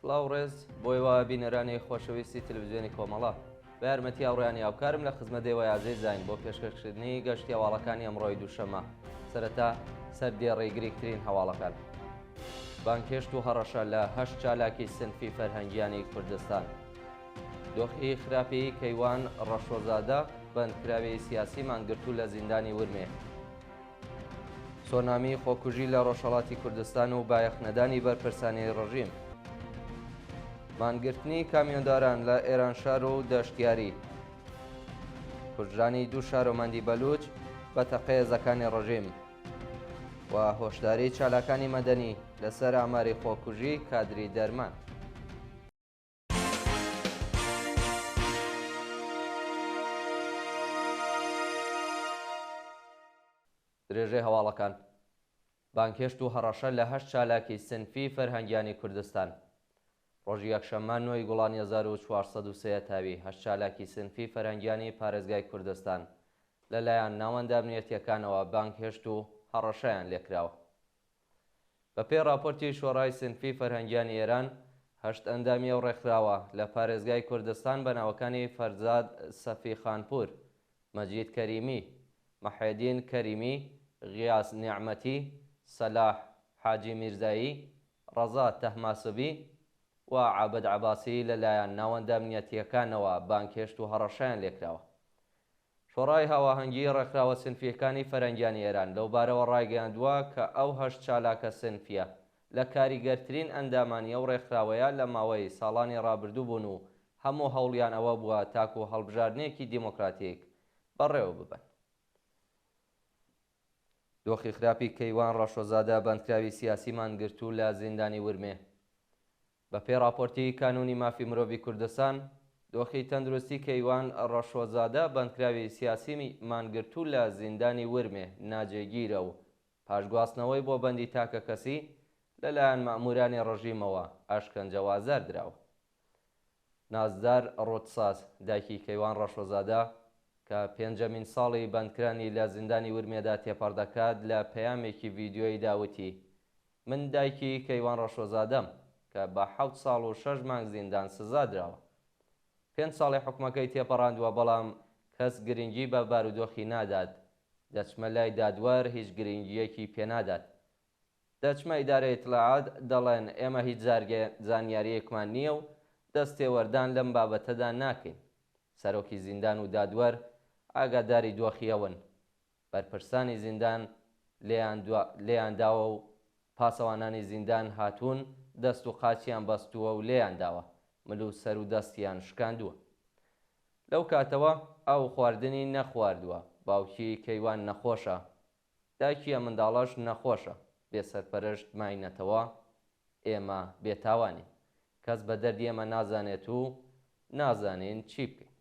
سڵاو و ڕێز بۆ ئێوە بینەرانی خۆشەویستی تەلەڤیزیۆنی کۆمەڵە. بە یارمەتی هاوڕێیانی هاوکارم لە خزمەت ئێوەی ئازیزاین بۆ پێشکەشکردنی گەشتی هەواڵەکانی ئەمڕۆی دووشەممە. سەرەتا سەردێڕی گرینگترین هەواڵەکان. بانگهێشت و هەڕەشە لە هەشت چالاکی سنفی فەرهەنگیانی کوردستان. دۆخی خراپی کەیوان ڕەشۆزادە بەندکراوی سیاسی مانگرتوو لە زیندانی ورمێ. سۆنامی خۆکوژی لە ڕۆژهەڵاتی کوردستان و بایەخنەدانی بەرپرسانی ڕژیم. مانگرتنی کامیۆنداران لە ئێرانشار و دەشتیاری. کوژرانی دوو شارۆمەندی بەلوچ بە تەقەی هێزەکانی ڕژیم و هۆشداری چالاکانی مەدەنی لەسەر ئاماری خۆکوژی کادری دەرمان. درێژەی هەواڵەکان. بانگهێشت و هەڕەشە لە هەشت چالاکی سنفی فەرهەنگیانی کوردستان. ڕۆژی یەکشەممە نۆ ی گوڵانی 1403 هەتاوی، هەشت چالاکی سنفی فەرهەنگیانی پارێزگای کوردستان لە لایەن ناوەندە ئەمنیەتییەکانەوە بانگهێشت و هەڕەشەیان لێکراوە. بە پێی ڕاپۆرتی شۆرای سنفی فەرهەنگیانی ئێران، هەشت ئەندامی ئەو ڕێکخراوە لە پارێزگای کوردستان بە ناوەکانی فەرزاد سەفی خانپوور، مەجید کەریمی، مەحێدین کەریمی، غیاس نێعمەتی، سەلاح حاجی میرزایی، ڕەزا تەهماسبی و عابد عەباسی لە لایەن ناوەندە ئەمنیەتییەکانەوە بانگهێشت و هەڕەشەیان لێکراوە. شۆڕای هاواهەنگیی ڕێکخراوە سنفییەکانی فەرەنگیانی ئێران لەوبارەوە ڕایگەیاندووە کە ئەو هەشت چالاکە سنفییە لە کاریگەرترین ئەندامانی ئەو ڕێکخراوەیە لە ماوەی ساڵانی ڕابردوو بوون و هەموو هەوڵیان ئەوە بووە تاکوو هەڵبژاردنێکی دیمۆکراتیک بەڕێوە ببەن. دۆخی خراپی کەیوان ڕەشۆزادە بەندکراوی سیاسی مانگرتوو لە زیندانی ورمێ. بە پێی ڕاپۆرتی کانوونی مافی مرۆڤی کوردستان، دۆخی تەندروستی کەیوان ڕەشۆزادە بەندکراوی سیاسی مانگرتوو لە زیندانی ورمێ ناجێگیرە و پاش گواستنەوەی بۆ بەندی تاکەکەسی لە لایەن مەئموورانی ڕژیمەوە ئەشکەنجە و ئازار دراوە. نازدار ڕۆدساز، دایکی کەیوان ڕەشۆزادە، کە پێنجەمین ساڵی بەندکرانی لە زیندانی ورمێدا تێپەڕ دەکات، لە پەیامێکی ڤیدیۆییدا وتی، من دایکی کەیوان ڕەشۆزادەم، کە بە حەوت ساڵ و شەش مانگ زیندان سزا دراوە. پێنج ساڵی حوکمەکەی تێپەڕاندووە، بەڵام کەس گرنگی بە بارودۆخی نادات، دەچمە لای دادوەر هیچ گرنگییەکی پێنادات. دەچمە ئیدارەی ئیتلاعات دەڵێن ئێمە هیچ زانیارییەکمان نییە و دەستێوەردان لەم بابەتەدا ناکەین. سەرۆکی زیندان و دادوەر ئاگاداری دۆخی ئەون. بەرپرسانی زیندان لێیان داوە و پاسەوانانی زیندان هاتوون دەست و قاچیان بەستووە و لێیان داوە، مل و سەر و دەستیان شکاندووە. لەو کاتەوە ئاو و خواردنی نەخواردووە. باوکی کەیوان نەخۆشە، دایکی ئەم منداڵەش نەخۆشە، بێ سەرپەرشت ماینەتەوە، ئێمە بێ تاوانین، کەس بە دەردی ئێمە نازانێت و نازانین چی بکەین.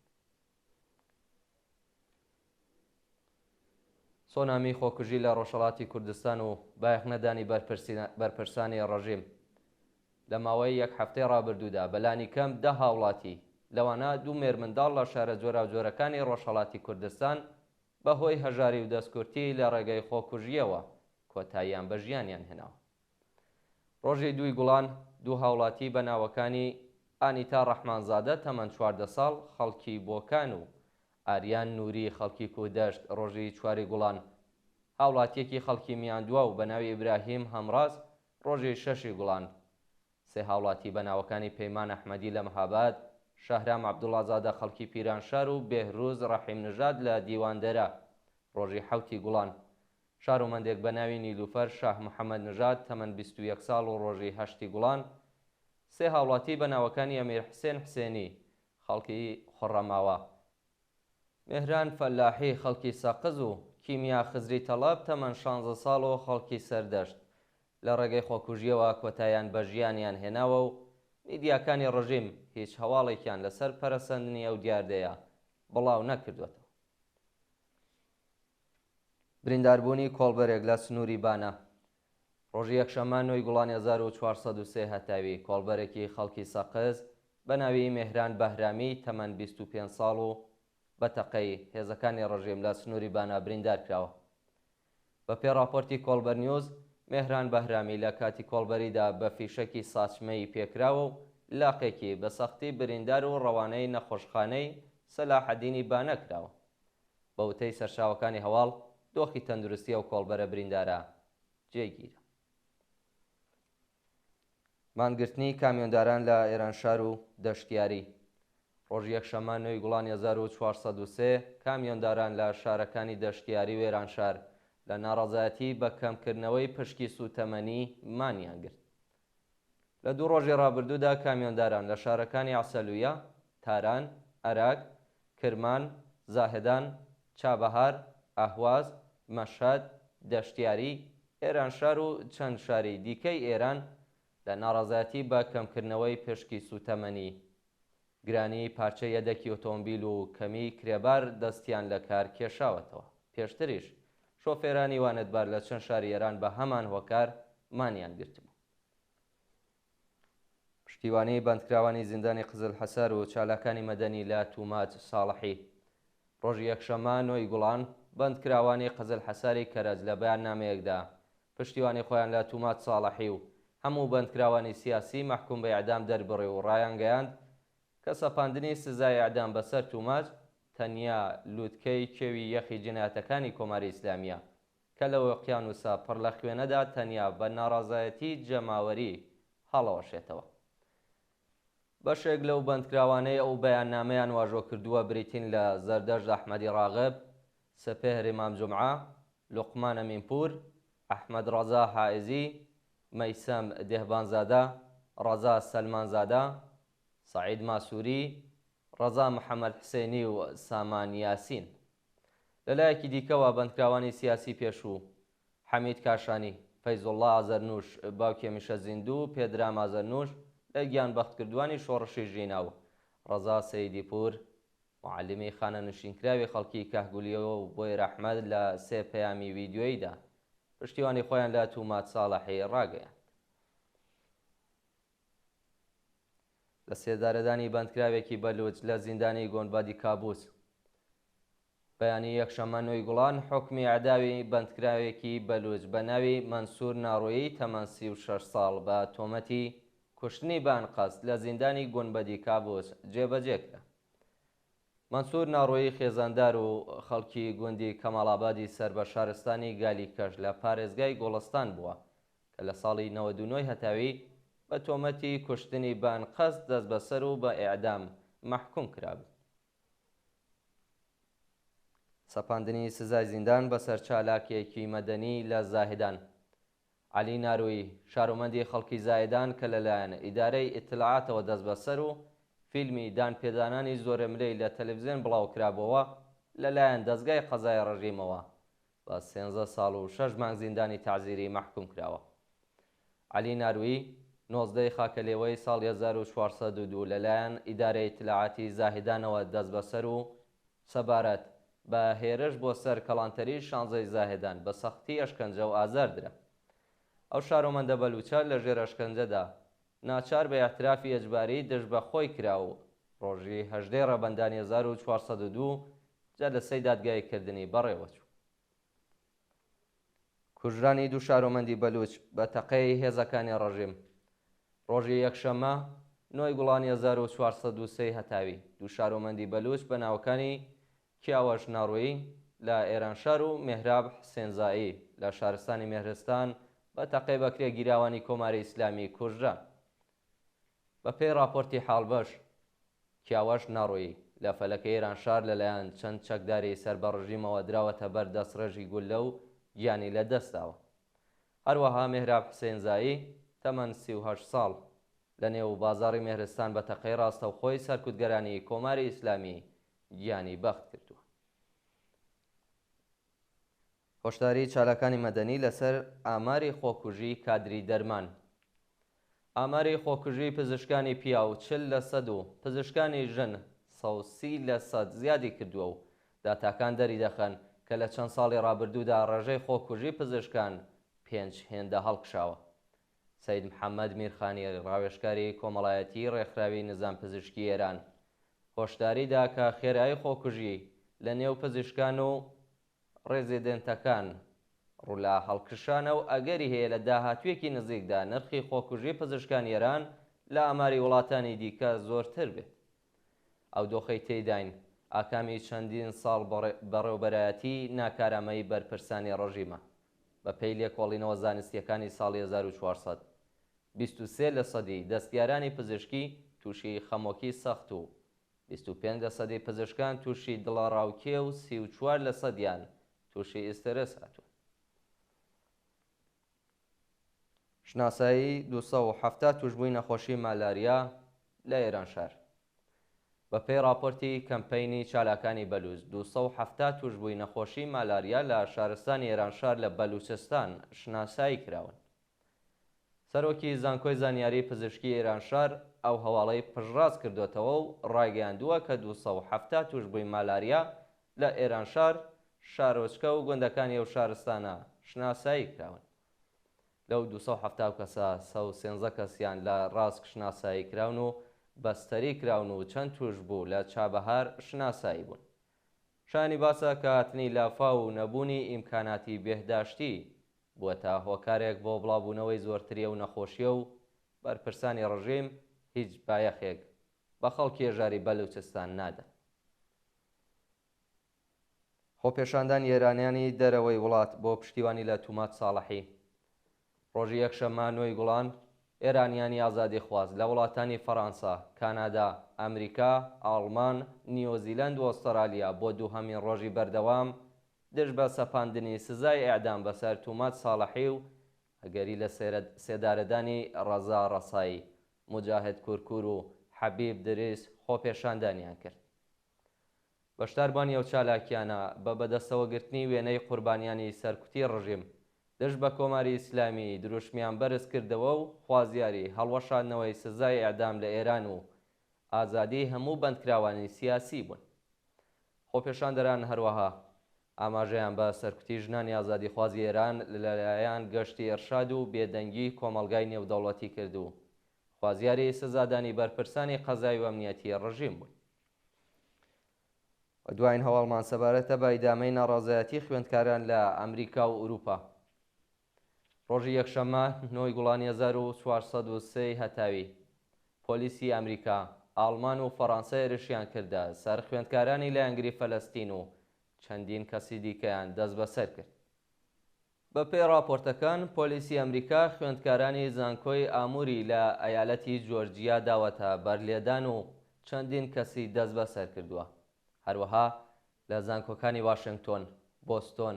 سۆنامی خۆکوژی لە ڕۆژهەڵاتی کوردستان و بایەخنەدانی بەرپرسانی ڕژیم لە ماوەی یەک هەفتەی ڕابردوودا بە لانیکەم دە هاوڵاتی لەوانە دوو مێرمنداڵ لە شارە جۆراوجۆرەکانی ڕۆژهەڵاتی کوردستان بە هۆی هەژاری و دەستکورتی لە ڕێگەی خۆکوژییەوە کۆتاییان بە ژیانیان هێناوە. ڕۆژی دووی گوڵان دوو هاوڵاتی بە ناوەکانی ئانیتا ڕەحمانزادە تەمەن 14 ساڵ خەڵکی بۆکان و ئاریان نوری خەڵکی کوهدەشت ڕۆژی چواری گوڵان هاوڵاتییەکی خەڵکی میاندواو بە ناوی ئیبراهیم هەمڕاز ڕۆژی شەشی گوڵان سێ هاوڵاتی بە ناوەکانی پەیمان ئەحمەدی لە مهاباد، شەهرام عەبدوڵازادە خەڵکی پیرانشار و بێهروز ڕەحیم نژاد لە دیواندەرە، ڕۆژی حەوتی گوڵان شارۆمەندێک بە ناوی نیلوفەر شاه محەمەد نژاد تەمەن 21 ساڵ و ڕۆژی هەشتی گوڵان سێ هاوڵاتی بە ناوەکانی ئەمیر حسێن حسێنی خەڵکی خوڕەماوا، مێهران فەلاحی خەڵکی سەقز و کیمیا خزری تەڵەب تەمەن شانزە ساڵ و خەڵکی سەردەشت لە ڕێگەی خۆکوژییەوە کۆتاییان بە ژیانیان هێناوە و میدیاکانی ڕژیم هیچ هەواڵێکیان لەسەر پەرەسەندنی ئەو دیاردەیە بڵاو نەکردووەتەوە. برینداربوونی کۆڵبەرێک لە سنووری بانە ڕۆژی یەکشەممە نۆی گوڵانی 1403 هەتاوی، کۆڵبەرێکی خەڵکی سەقز بە ناوی مێهران بەهرامی تەمەن 25 ساڵ و بە تەقەی هێزەکانی ڕژیم لە سنووری بانە بریندار کراوە. بە پێی ڕاپۆرتی کۆڵبەر نیوز، مێهران بەهرامی لە کاتی کۆڵبەریدا بە فیشەکی ساچمەیی پێکراوە و. لاقێکی بە سەختی بریندار و ڕەوانەی نەخۆشخانەی سەلاحەدینی بانە کراوە. بە وتەی سەرچاوەکانی هەواڵ، دۆخی تەندروستی ئەو کۆڵبەرە بریندارە جێگیرە. مانگرتنی کامیۆنداران لە ئێرانشار و دەشتیاری. ڕۆژی یەکشەممە نۆی گوڵانی 1403، کامیۆنداران لە شارەکانی دەشتیاری و ئێرانشار لە ناڕەزایەتی بە کەمکردنەوەی پشکی سووتەمەنی مانیان گرت. لە دوو ڕۆژی ڕابردوودا کامیۆنداران لە شارەکانی عەسەلویە، تاران، ئەراک، کرمان، زاهدان، چابەهار، ئەهواز، مەشهەد، دەشتیاری، ئێرانشار و چەند شاری دیکەی ئێران لە ناڕەزایەتی بە کەمکردنەوەی پشکی سووتەمەنی، گرانیی پارچە یەدەکی ئۆتۆمبیل و کەمیی کرێبار دەستیان لە کار کێشاوەتەوە. پێشتریش شۆفێرانی وانەتبار لە چەند شاری ئێران بە هەمان هۆکار مانیان گرتبوو. پشتیوانیی بەندکراوانی زیندانی قزلحەسار و چالاکانی مەدەنی لە توماج ساڵحی ڕۆژی یەکشەممە نۆ ی گوڵان، بەندکراوانی قزلحەساری کەرەج لە بەیاننامەیەکدا پشتیوانی خۆیان لە توماج ساڵحی و هەموو بەندکراوانی سیاسی مەحکوم بە ئێعدام دەربڕی و ڕایانگەیاند کە سەپاندنی سزای ئێعدام بەسەر توماج تەنیا لوتکەی کێوی یەخی جینایەتەکانی کۆماری ئیسلامییە کە لە ئۆقیانووسە پڕ لە خوێنەدا تەنیا بە ناڕەزایەتیی جەماوەری هەڵەوەشێتەوە. بەشێک لەو بەندکراوانەی ئەو بەیاننامەیان واژۆ کردووە بریتین لە زەردەشت ئەحمەدی ڕاغب، سپێهر ئیمام جومعە، لوقمان ئەمینپوور، ئەحمەد ڕەزا حائزی، مەیسەم دێهبانزادە، ڕەزا سەلمانزادە، سەعید ماسووری، ڕەزا محەمەد حسێنی و سامان یاسین. لەلایەکی دیکەوە بەندکراوانی سیاسی پێشوو، حەمید کاشانی، فەیزوڵڵا ئازەرنووش، باوکی هەمیشە زیندوو، پێدرام ئازەرنووش، لە گیانبەختکردووانی شۆڕشی ژینا و ڕەزا سەیدیپوور، موعەلیمی خانەنشینکراوی خەڵکی کەهگولیۆ و بۆیر ئەحمەد لە سێ پەیامی ڤیدیۆییدا پشتیوانی خۆیان لە توماج ساڵحی ڕاگەیاند. لە سێدارەدانی بەندکراوێکی بەلوچ لە زیندانی گۆنبەدی کابوس. بەیانی یەکشەممە نۆی گوڵان حوکمی ئیعدامی بەندکراوێکی بەلوچ بە ناوی مەنسوور ناڕۆیی تەمەن 36 ساڵ بە تۆمەتی کوشتنی بە ئەنقەست لە زیندانی گونبەدی کابوس جێبەجێ کرا. مەنسوور ناڕۆیی خێزاندار و خەڵکی گوندی کەماڵئابادی سەر بە شارستانی گالیکەش لە پارێزگای گوڵستان بووە کە لە ساڵی 99 ی هەتاوی بە تۆمەتی کوشتنی بە ئەنقەست دەستبەسەر و بە ئێعدام مەحکووم کرابوو. سەپاندنی سزای زیندان بەسەر چالاکێکی مەدەنی لە زاهیدان. عەلی نارویی، شارۆمەندی خەڵکی زاهیدان کە لەلایەن ئیدارەی ئیتلاعاتەوە دەستبەسەر و فیلمی دانپێدانانی زۆرەملێی لە تەلەفزیۆن بڵاوکرابۆوە، لەلایەن دەزگای قەزای ڕژیمەوە بە سێنزە ساڵ و شەش مانگ زیندانی تەعزیری مەحکوم کراوە. عەلی نارویی، 19 ی خاکەلێوەی ساڵی 1402 لەلایەن ئیدارەی ئیتلاعاتی زاهیدانەوە دەستبەسەر و سەبارەت بە هێرش بۆ سەر کەڵانتەری شانزەی زاهێدان بە سەختی ئەشکەنجە و ئازار درا. ئەو شارۆمەندە بەلووچە لە ژێر ئەشکەنجەدا ناچار بە ئیعترافی ئێجباری دژ بە خۆی کرا و ڕۆژی 18 ی ڕێبەندانی 1402 جەلسەی دادگایی کردنی بەڕێوە چوو. کوژرانی دوو شارۆمەندی بەلووچ بە تەقەی هێزەکانی ڕژیم ڕۆژی یەکشەممە نۆی گوڵانی 1403 هەتاوی، دوو شارۆمەندی بەلووچ بە ناوەکانی کیاوەش ناڕویی لە ئێرانشار و مێهراب حسێنزایی لە شارستانی مێهرستان بە تەقەی بەکرێگیراوانی کۆماری ئیسلامی کوژران. بە پێی ڕاپۆرتی حاڵبەش، کیاوەش ناڕۆیی، لە فەلەکەی ئێرانشار لەلایەن چەند چەکداری سەر بە ڕژیمەوە دراوەتە بەر دەستڕێژی گوللە و گیانی لە دەست داوە. هەروەها مێهراب حسێنزایی، تەمەن 38 ساڵ، لە نێو بازاڕی مێهرستان بە تەقەی ڕاستەوخۆی سەرکوتگەرانی کۆماری ئیسلامی گیانی بەخت کردووە. هۆشداریی چالاکانی مەدەنی لەسەر ئاماری خۆکوژیی کادری دەرمان. ئاماری خۆکوژیی پزیشکانی پیاو 40 لەسەد و پزیشکانی ژن 130 لەسەد زیادی کردووە و داتاکان دەریدەخەن کە لە چەند ساڵی ڕابردوودا ڕێژەی خۆکوژی پزیشکان پێنج هێندە هەڵکشاوە. سەید محەممەد میرخانی، ڕاوێژکاری کۆمەڵایەتیی ڕێکخراوی نزام پزیشکی ئێران، هۆشداری دا کە خێرایی خۆکوژی لە نێو پزیشکان و ڕێزیدێنتەکان ڕوو لە هەڵکشانە و ئەگەری هەیە لە داهاتوویەکی نزیکدا نرخی خۆکوژی پزیشکانی ئێران لە ئاماری وڵاتانی دیکە زۆرتر بێت. ئەو دۆخەی تێیداین ئاکامی چەندین ساڵ بەڕێوبەرایەتی ناکارامەی بەرپرسانی ڕژیمە. بە پێی لێکۆڵینەوە زانستییەکانی ساڵی 1400، 23 لەسەدی دەستیارانی پزیشکی تووشی خەمۆکی سەخت و 25 لەسەدی پزیشکان تووشی دڵەڕاوکێ و 34 لەسەدیان تووشی ئیسترس هاتوون. شناسایی 270 تووشبووی نەخۆشی مالاریا لە ئێرانشار. بە پێی ڕاپۆرتی کەمپەینی چالاکانی بەلووچ، 270 تووشبووی نەخۆشی مالاریا لە شارستانی ئێرانشار لە بەلووچستان شناسایی کراون. سەرۆکی زانکۆی زانیاری پزیشکی ئێرانشار ئەو هەواڵەی پشتڕاست کردۆتەوە و ڕایگەیاندووە کە 270 تووشبووی مالاریا لە ئێرانشار، شارۆچکە و گوندەکانی ئەو شارستانە شناسایی کراون. لەو 270 کەسە، 113 کەسیان لە ڕاسک شناسایی کراون و بەستەری کراون و چەند تووشبوو لە چابەهار شناسایی بوون. شایانی باسە کە هاتنی لافاو و نەبوونی ئیمکاناتی بێهداشتی بووەتە هۆکارێک بۆ بڵاوبوونەوەی زۆرتری ئەو نەخۆشییە و بەرپرسانی ڕژیم هیچ بایەخێک بە خەڵکی هەژاری بەلوچستان نادەن. خۆپێشاندانی ئێرانیانی دەرەوەی وڵات بۆ پشتیوانی لە توماج ساڵحی ڕۆژی یەکشەممە نۆی گوڵان ئێرانیانی ئازادیخواز لە وڵاتانی فەرانسە، کانادا، ئەمریکا، ئاڵمان، نیۆزیلەند و ئۆستەرالیا بۆ دووهەمین ڕۆژی بەردەوام دژ بە سەپاندنی سزای ئێعدام بەسەر توماج ساڵحی و ئەگەری لە سێدارەدانی ڕەزا ڕەسایی، موجاهد کورکور و حەبیب دریس خۆپێشاندانیان کرد. بەشداربوانی ئەو چالاکییانە بە بەدەستەوەگرتنی وێنەی قوربانیانی سەرکوتی ڕژیم دژ بە کۆماری ئیسلامی دروشمیان بەرز کردەوە و خوازیاری هەڵوەشاندنەوەی سزای ئێعدام لە ئێران و ئازادیی هەموو بەندکراوانی سیاسی بوون. خۆپێشاندەران هەروەها ئاماژەیان بە سەرکوتی ژنانی ئازادیخوازی ئێران لەلایەن گەشتی ئێرشاد و بێدەنگیی کۆمەڵگای نێودەوڵەتی کرد و خوازیاری سزادانی بەرپرسانی قەزای و ئەمنیەتیی ڕژیم بوون. دواین هەواڵمان سەبارەتە بە ئیدامەی ناڕەزایەتی خوێندکاران لە ئەمریکا و ئوروپا. ڕۆژی یەکشەممە نۆی گوڵانی 1403 هەتاوی، پۆلیسی ئەمریکا، ئاڵمان و فەڕانسە هێرشیان کردە سەر خوێندکارانی لایەنگری فەلەستین و چەندین کەسی دیکەیان دەستبەسەر کرد. بەپێی ڕاپۆرتەکان، پۆلیسی ئەمریکا خوێندکارانی زانکۆی ئاموری لە ئەیالەتی جۆرجیا داوەتە بەر لێدان و چەندین کەسی دەستبەسەر کردووە. هەروەها لە زانکۆکانی واشنگتۆن، بۆستۆن،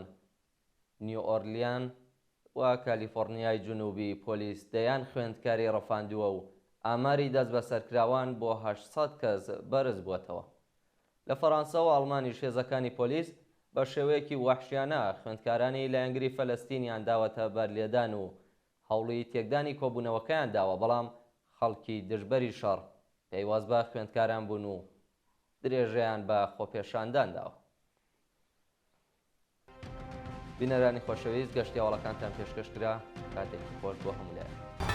نیوئۆرلیان و کالیفۆڕنیای جنوبی پۆلیس دەیان خوێندکاری ڕفاندووە و ئاماری دەستبەسەرکراوان بۆ 800 کەس بەرزبووەتەوە. لە فەرانسە و ئاڵمانیش هێزەکانی پۆلیس بە شێوەیەکی وەحشیانە خوێندکارانی لایەنگری فەلەستینیان داوەتە بەر لێدان و هەوڵی تێکدانی کۆبوونەوەکەیان داوە، بەڵام خەڵکی دژبەری شەڕ پەیوەست بە خوێندکاران بوون و درێژەیان بە خۆپێشاندان داوە. بینەرانی خۆشەویست گەشتی هەواڵەکانتان پێشکەش کرا، کاتێکی خۆش بۆ هەموو لایەک.